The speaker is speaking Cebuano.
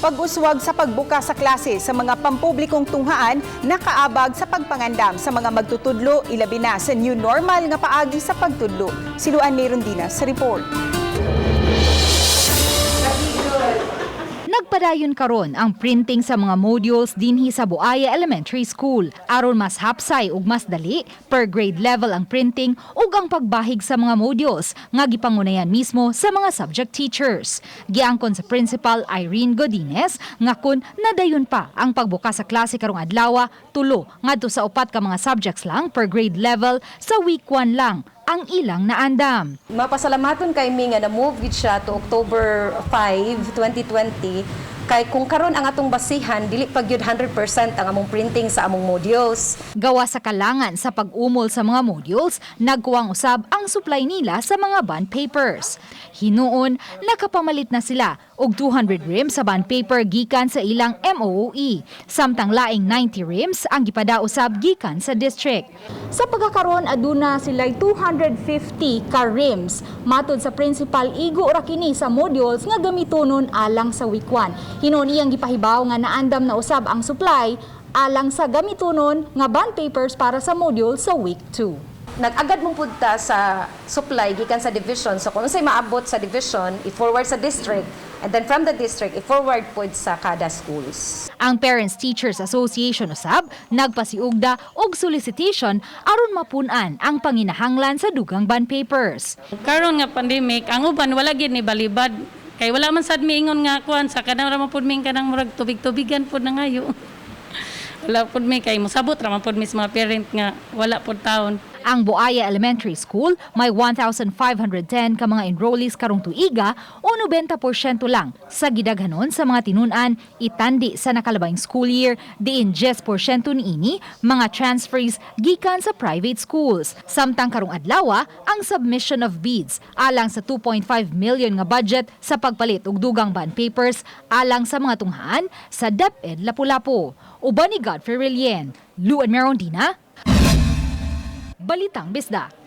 Pag-uswag sa pagbuka sa klase sa mga pampublikong tunghaan nakaabag sa pagpangandam sa mga magtutudlo, ilabi na sa new normal nga paagi sa pagtudlo. Si Luan Merondina sa report. Nagpadayon karon ang printing sa mga modules dinhi sa Buaya Elementary School. Aron mas hapsay ug mas dali, per grade level ang printing ug ang pagbahig sa mga modules nga gipangunayan mismo sa mga subject teachers. Giangkon sa Principal Irene Godinez nga kun nadayon pa ang pagbuka sa klase karong adlaw, tulo ngadto sa upat ka mga subjects lang per grade level sa week 1 lang ang ilang naandam. Mapasalamaton kay mi nga na-move gid siya to October 5, 2020, kay kung karon ang atong basihan, dili pa gyud 100% ang among printing sa among modules. Gawa sa kalangan sa pag-umol sa mga modules, nagkuwang usab ang supply nila sa mga bond papers. Hinuon, nakapamalit na sila og 200 reams sa bond paper gikan sa ilang MOOE. Samtang laing 90 reams ang gipada usab gikan sa district. Sa pagkakaroon, aduna sila 250 ka reams. Matod sa principal, igo ra kini sa modules nga gamitonon alang sa week 1. Hinuon iyang gipahibaw nga naandam na usab ang supply alang sa gamitonon nga bond papers para sa module sa week 2. Nag-agad mong punta sa supply gikan sa division. So kung unsay maabot sa division, i-forward sa district, and then from the district, i-forward pod sa kada schools. Ang Parents Teachers Association usab nagpasiugda og solicitation aron mapun-an ang panginahanglan sa dugang bond papers. Karon nga pandemic, ang uban wala gid ni balibad. Kay wala man sad miingon nga kuan sa kanang ra man pud mi kanang murag tubig-tubigan pud na ngayo. Wala pud mi kay mosabot ra man pud mi sa mga parent nga wala pud taon. Ang Buaya Elementary School may 1,510 ka mga enrollees karong tuiga o 90% lang sa gidaghanon sa mga tinunan itandi sa nakalabayng school year, diin 10% niini mga transferees gikan sa private schools. Samtang karong adlaw ang submission of bids alang sa 2.5 million nga budget sa pagpalit og dugang bond papers alang sa mga tunghaan sa DepEd Lapu-Lapu. Uban ni Godfrey Relien, Luan Merondina, Balitang Bisdak.